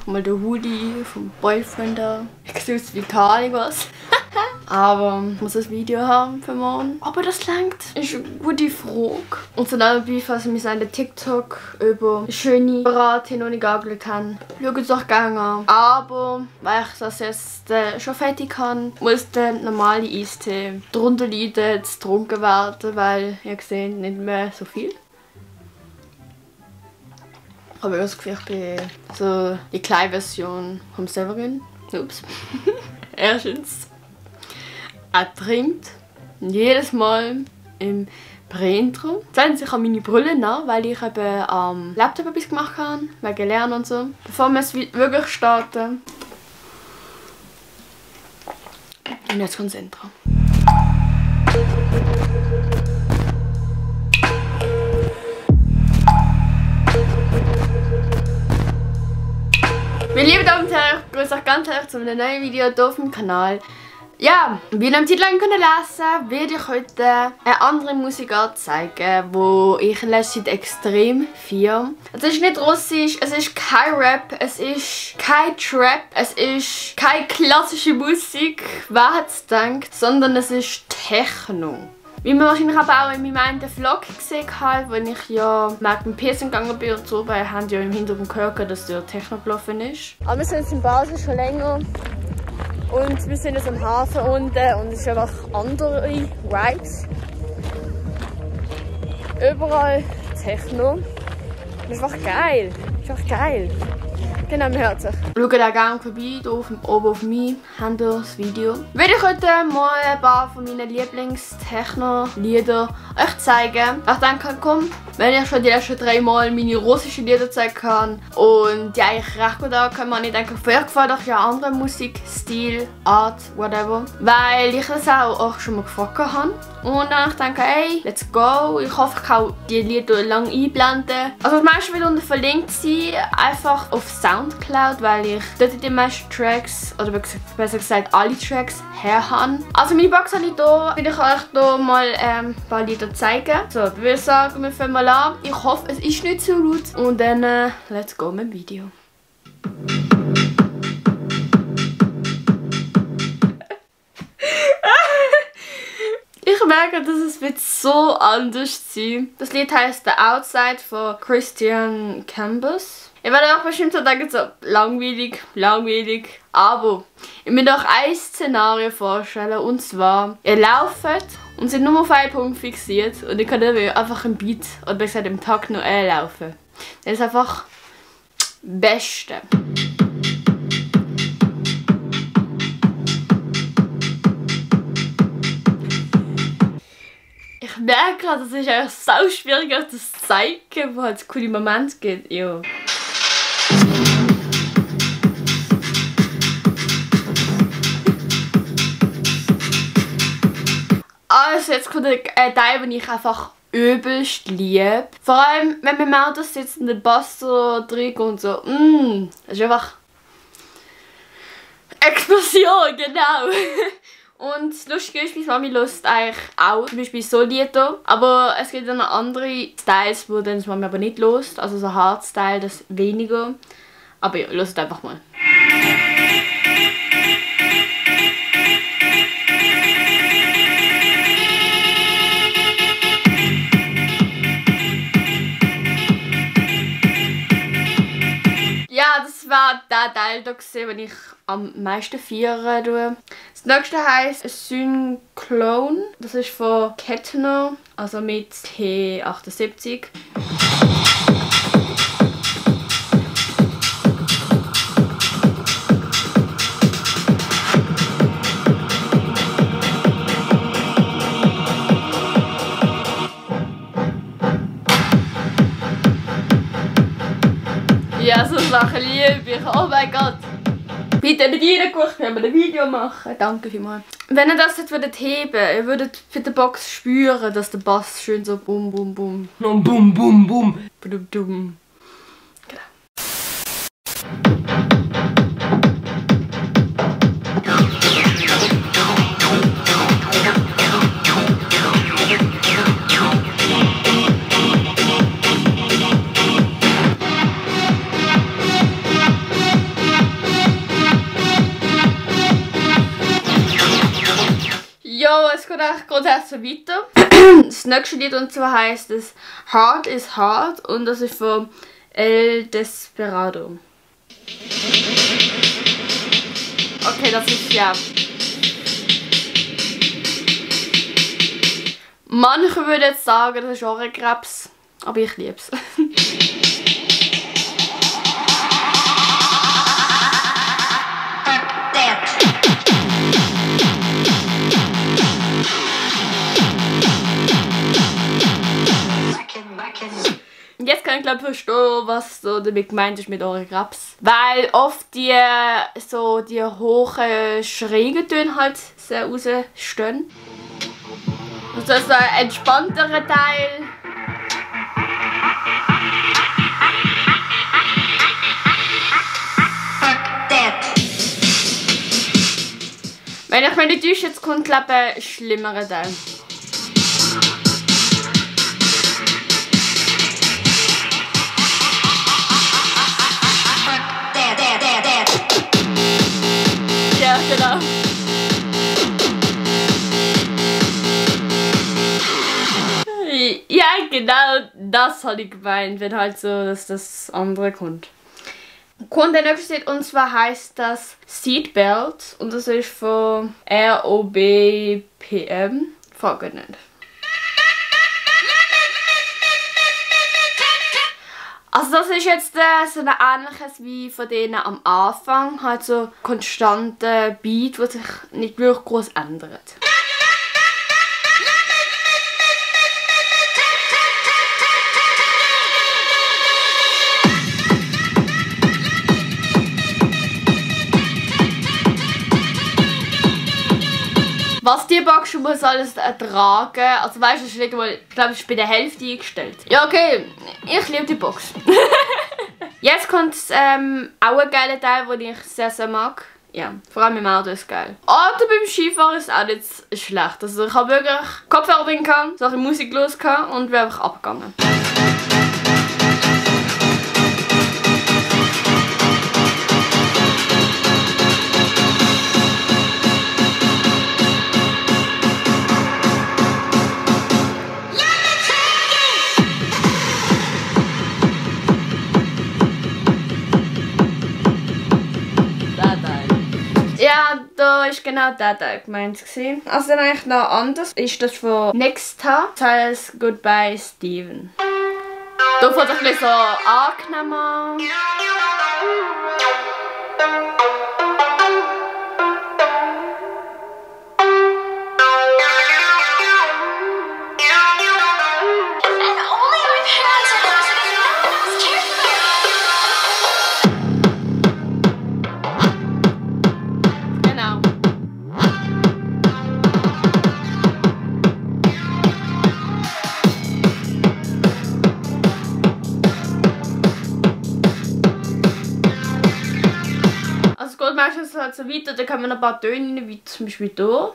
mal den Hoodie vom Boyfriend da. Ich sehe aus wie keine Ahnung was. Aber ich muss ein Video haben für morgen. Aber das langt. Ist eine gute Frage. Und so nebenbei, falls ihr mich einen TikTok über schöne Berater noch nicht angeschaut habt, schaut es auch gerne an. Aber weil ich das jetzt schon fertig habe, muss der normale Eistee darunter leiden, zu getrunken werden, weil ihr seht nicht mehr so viel. Aber ich habe das Gefühl, ich bin so die kleine Version vom Severin. Ups. Erstens. Er trinkt jedes Mal im Prä-Intro. Zweitens, ich habe meine Brille nach, weil ich eben am Laptop etwas gemacht habe, wegen Lernen und so. Bevor wir es wirklich starten. Und jetzt kommt das Intro. Meine lieben Damen und Herren, ich begrüße euch ganz herzlich zu einem neuen Video hier auf dem Kanal. Ja, wie ihr am Titel lesen könnt, werde ich heute eine andere Musikart zeigen, die ich in letzter Zeit extrem feiere. Es ist nicht Russisch, es ist kein Rap, es ist kein Trap, es ist keine klassische Musik, wer hat es gedacht, sondern es ist Techno. Wie man wahrscheinlich aber auch in meinem einen Vlog gesehen hat, wenn ich ja mit dem Piercing gegangen bin und so, weil haben ja im Hintergrund gehört, dass der Techno gelaufen ist. Aber wir sind jetzt in Basel schon länger und wir sind jetzt am Hafen unten und es ist einfach andere Vibes. Überall Techno. Das ist einfach geil. Das ist einfach geil. Genau, mir hört sich. Schaut auch gerne vorbei, hier oben auf mich, habt ihr das Video. Will ich heute mal ein paar von meinen Lieblings-Techno-Lieder euch zeigen. Ich denke, komm, wenn ich schon die letzten 3 Mal meine russischen Lieder zeigen kann und die eigentlich recht gut ankommen, ich denke, vielleicht gefällt euch ja andere Musikstil, Art, whatever. Weil ich das auch schon mal gefragt habe. Und dann denke ich, hey, let's go. Ich hoffe, ich kann die Lieder lang einblenden. Also das meiste wird unten verlinkt sein, einfach auf Soundcloud, weil ich dort die meisten Tracks, oder besser gesagt alle Tracks her habe. Also meine Box habe ich hier, will ich euch hier mal ein paar Lieder zeigen. So, ich würde sagen, wir fangen mal an. Ich hoffe, es ist nicht zu laut. Und dann, let's go mit dem Video. Ich merke, dass es wird so anders sein. Das Lied heisst The Outside von Christian Cambus. Ich werde auch bestimmt so denken, so langweilig. Aber ich mir doch ein Szenario vorstellen. Und zwar, ihr lauft und sind nur auf einen Punkt fixiert. Und ihr könnt einfach im Beat, oder besser gesagt im Takt noch laufen. Das ist einfach das Beste. Ich merke gerade, es ist eigentlich so schwierig, euch das zu zeigen, wo es coole Momente gibt. Ja. Also jetzt kommt ein Teil, den ich einfach übelst liebe. Vor allem, wenn man im Auto sitzt und der Bass so drin und so. Das ist einfach Explosion, genau. Und das Lustige ist, meine Mami hört eigentlich auch zum Beispiel so Lieder. Aber es gibt dann noch andere Styles, wo dann Mami aber nicht hört. Also so Hardstyle, das weniger. Aber ja, hört einfach mal. Ja, das war der Teil, den ich am meisten feiern tue. Das nächste heisst Synclone. Das ist von Ketno, also mit T78. Ja, so Sachen liebe ich. Oh mein Gott. Bitte nicht reingeguckt, wenn wir ein Video machen. Danke vielmals. Wenn ihr das jetzt heben würdet, ihr würdet für die Box spüren, dass der Bass schön so bum bum bum. No, bum bum bum. Bum bum. Genau. es geht eigentlich grundsätzlich so weiter. Das nächste Lied und zwar heisst es Hard is Hard und das ist von El Desperado. Okay, das ist ja... Manche würden jetzt sagen, das ist Ohrenkrebs, aber ich liebe es. Jetzt kann ich glaube verstehen, was so damit gemeint ist mit Ohrenkrebs. Weil oft die hohen, schrägen Töne halt sehr rausstehen. Und das ist ein entspannterer Teil. Wenn ich mich nicht täusche, jetzt kommt glaube ich ein schlimmerer Teil. Ja, genau. Ja, genau das habe ich gemeint, wenn halt so, dass das andere kommt. Und der nächste Lied, und zwar heisst das Seatbelt und das ist von ROBPM. Frage nicht. Also das ist jetzt so ein ähnliches wie von denen am Anfang, halt so konstanter Beat, der sich nicht wirklich groß ändert. Was die Box schon muss alles ertragen, also weißt du, das ist nicht mal, ich glaube, es ist bei der Hälfte eingestellt. Ja, okay, ich liebe die Box. Jetzt kommt auch ein geiler Teil, den ich sehr, sehr mag. Ja, vor allem im Auto ist geil. Aber beim Skifahren ist es auch nicht schlecht. Also ich habe wirklich Kopfhörer drin gehabt, so Musik los gehabt und bin einfach abgegangen. Ja, da ist genau der Teil gemeint. Also dann eigentlich noch anders ist das von Nexta. Das heißt Goodbye Steven. Da fängt es ein bisschen so angenehm an. Meistens halt so weiter, da kann man ein paar Töne rein, wie zum Beispiel hier.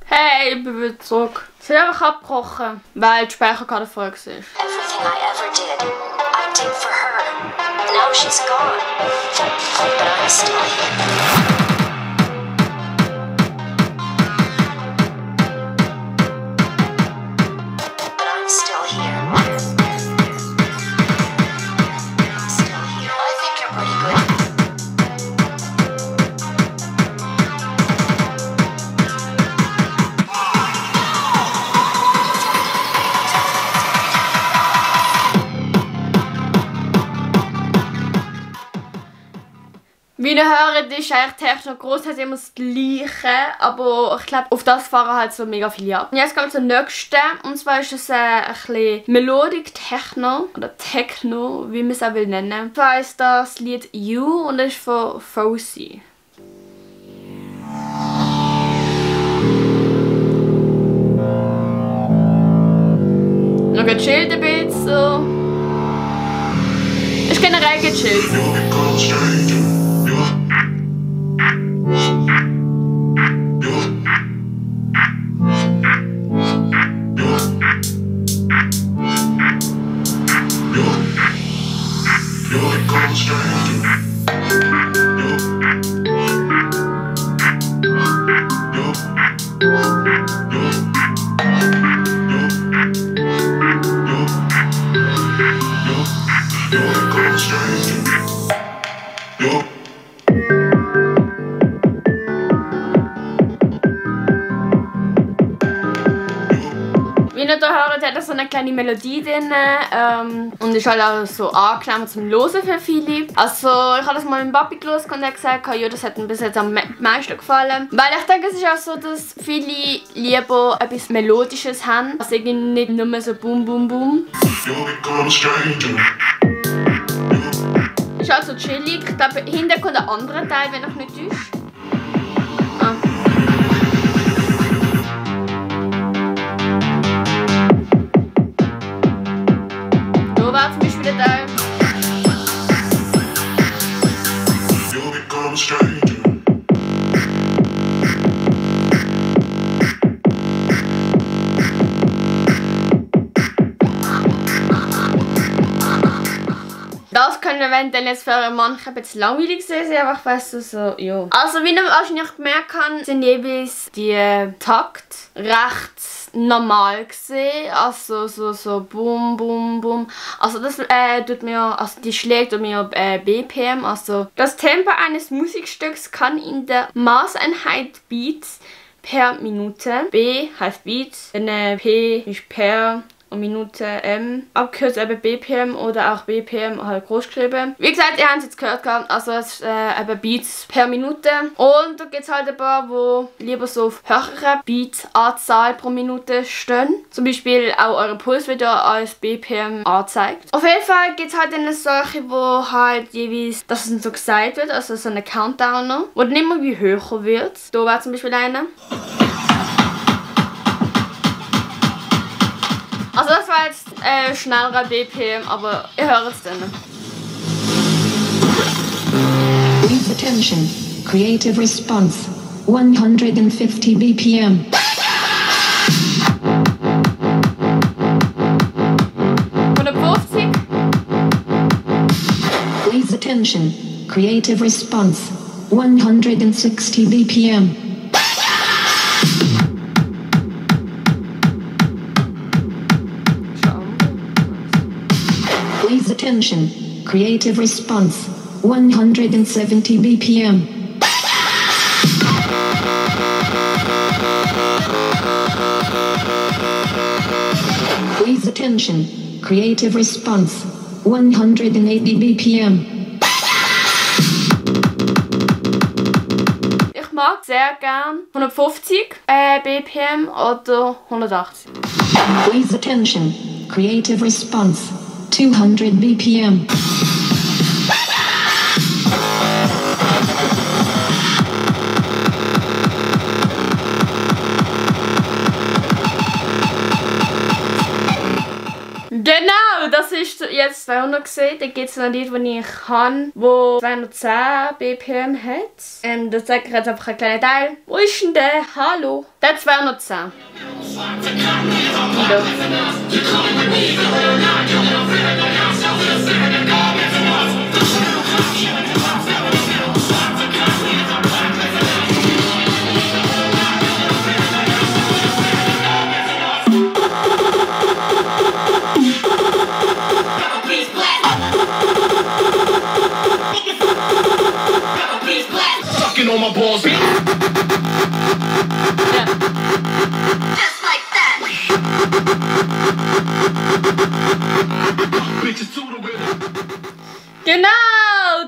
Hey, ich bin wieder zurück. Sie hat einfach abgebrochen, weil die Speicherkarte voll war. Everything I ever did, I did for her. Now she's gone. But I'm still here. Wie ihr hört, ist eigentlich Techno großteils immer das Gleiche, aber ich glaube, auf das fahren halt so mega viele ab. Und jetzt kommt zum nächsten, und zwar ist es ein bisschen Melodic Techno, oder Techno, wie man es auch will nennen. Das heisst das Lied You und das ist von Fousey. Noch gechillt ein bisschen so. Ist generell gechillt. eine kleine Melodie drin und ist halt auch so angenehm zum Hören für viele. Also ich habe das mal mit Papi gehört und er hat gesagt, ja, das hat mir bis jetzt am meisten gefallen. Weil ich denke, es ist auch so, dass viele lieber etwas Melodisches haben. Also irgendwie nicht nur so Boom, Boom, Boom. Ist also chillig. Ich glaube, hinten kommt ein anderer Teil, wenn ich nicht täusche. Ah. Da war zum Beispiel der Teil. Das können eventuell jetzt für manche ein bisschen langweilig sein, einfach weißt du so, ja. Also wie ihr wahrscheinlich gemerkt habt, sind jeweils die Takt recht normal gesehen, also so boom, boom, boom. Also das tut mir, also die Schläge tut mir BPM, also das Tempo eines Musikstücks kann in der Maßeinheit Beats per Minute, B heißt Beats, P ist per und Minute M, abgekürzt eben BPM oder auch BPM halt groß geschrieben. Wie gesagt, ihr habt es jetzt gehört, also es ist eben Beats per Minute. Und da gibt es halt ein paar, die lieber so auf höhere Beats-Anzahl pro Minute stehen. Zum Beispiel auch eure Puls wird ja als BPM angezeigt. Auf jeden Fall gibt es halt eine solche, wo halt jeweils, dass es so gesagt wird, also so eine Countdowner, wo dann immer wie höher wird. Da war zum Beispiel eine. Also das war jetzt schneller BPM, aber ihr hört es dann. Please attention. Creative response. 150 BPM. Please attention. Creative response. 160 BPM. Please attention. Creative response. 170 BPM. Please attention. Creative response. 180 BPM. Ich mag sehr gern 150 BPM oder 180. Please attention. Creative response. 200 BPM. Genau, das ist jetzt 200 gesehen. Dann gibt es noch ein Lied, das ich kann, wo 210 BPM hat. Da zeige ich jetzt einfach einen kleinen Teil. Wo ist denn der? Hallo? Der hat 210. Da. On my balls. Yeah. Just like that. Genau,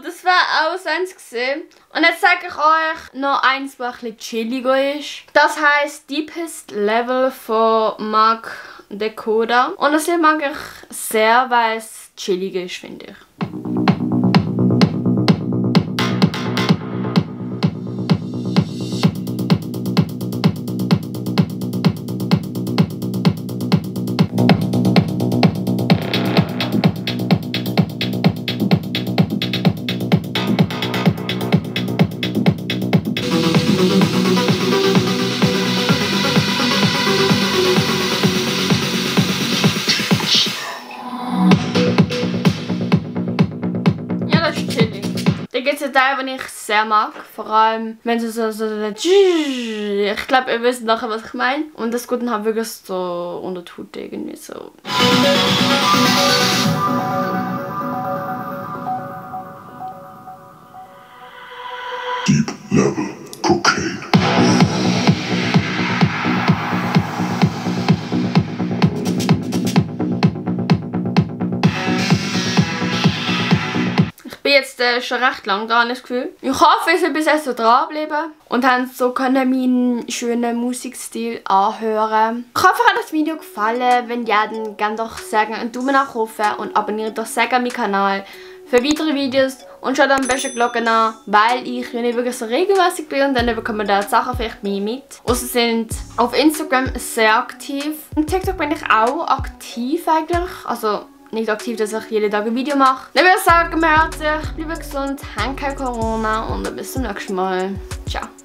das war auch eins gesehen. Und jetzt sage ich euch noch eins, was ein bisschen chilliger ist. Das heisst Deepest Level von Mark Decoda. Und das Lied mag ich sehr, weil es chillig ist, finde ich. Da gibt es einen Teil, den ich sehr mag. Vor allem, wenn sie so ich glaube, ihr wisst nachher, was ich meine. Und das geht dann halt wirklich so unter die Haut irgendwie so. Deep level cocaine. bin jetzt schon recht lang dran, das Gefühl. Ich hoffe, ihr seid bis jetzt so dranbleiben und habt so meinen schönen Musikstil anhören. Ich hoffe, euch hat das Video gefallen. Wenn ja, dann gebt doch sagen einen Daumen nach oben und abonniert doch sehr meinen Kanal für weitere Videos und schaut am besten die Glocke an, weil ich nicht wirklich so regelmäßig bin und dann bekommen da die Sachen vielleicht mehr mit. Außer sind auf Instagram sehr aktiv. Auf TikTok bin ich auch aktiv eigentlich, also nicht aktiv, dass ich jeden Tag ein Video mache. Dann würde ich sagen, bleibt gesund, habt kein Corona und bis zum nächsten Mal. Ciao.